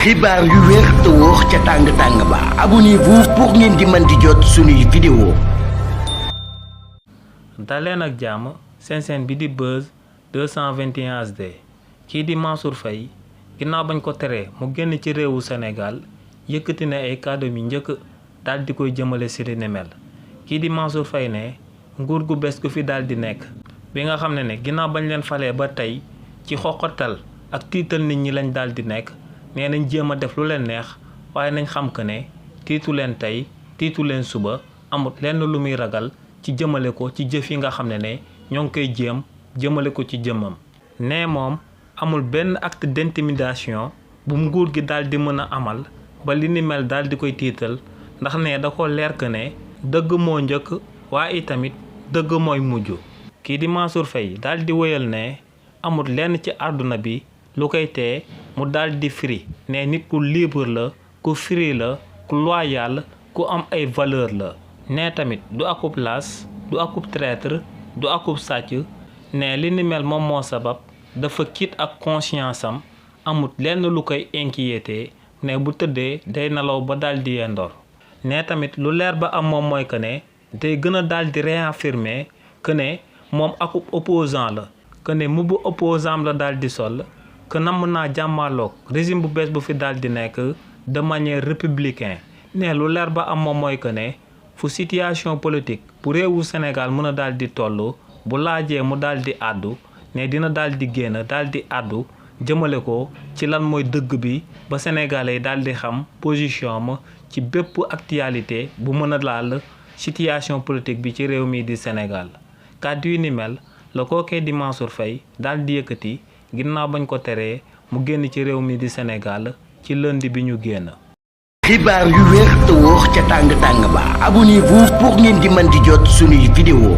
xibaar yu wér te wóor ca tàng ba abonnez-vous pour ngeen di mën di jot suñuy vidéo. daleen ak jàmm seen bi di Buzz 221 HD kii di Mansour Faye ginnaaw bañ ko teree mu génn ci réewu Sénégal yëkkati na ay kàddu mi njëkk daal di koy jëmale si li ni mel. kii di Mansour Faye ne nguur gu bees gu fi daal di nekk bi nga xam ne ginnaaw bañ leen falee ba tey ci xoqatal ak tiital nit ñi lañ daal di nekk. nee nañ jéem a def lu leen neex waaye nañ xam que ne tiitu leen tey tiitu leen suba amut lenn lu muy ragal ci jëmale ko ci jëf yi nga xam ne ñoo ngi koy jéem jëmale ko ci jëmmam. nee moom amul benn acte d'intimidation bu nguur gi daal di mën a amal ba li ni mel daal di koy tiital ndax ne da ko leer que ne dëgg moo njëkk waaye itamit dëgg mooy mujj. kii di Mansour Faye daal di wéyal ne amul lenn ci àdduna bi lu koy tee mu daal di firi ne nit ku libre la ku free la ku loyal ku am ay valeur la. ne tamit du akub laas du akub traître du akub sàcc ne li ni mel moom moo sabab dafa kiit ak conscience am amut lenn lu koy inquiété ne bu tëddee day nelaw ba daal di yendoor. ne tamit lu leer ba am moom mooy que ne day gën a daal di réaffirmer que ne moom akub opposant la que ne mubbu opposant la daal di sol. que namm naa jàmmaaloog régime bu bees bu fi daal di nekk de manière républicain. ne lu leer ba am moom mooy que ne fu situation politique bu réewu Sénégal mën a daal di toll bu laajee mu daal di àddu ne dina daal di génn daal di àddu jëmale ko ci lan mooy dëgg bi ba sénégalais yi daal di xam position ma ci bépp actualité bu mën a laal situation politique bi ci réew mi di Sénégal. kàddu yu ni mel la kookee di Mansour Faye daal di yëkkati ginnaaw bañ ko teree mu génn ci réew mi di Sénégal ci lundi bi ñu génn. xibaar yu wér te wóor ca tàng ba abonnez-vous pour ngeen di mën di jot suñuy vidéo.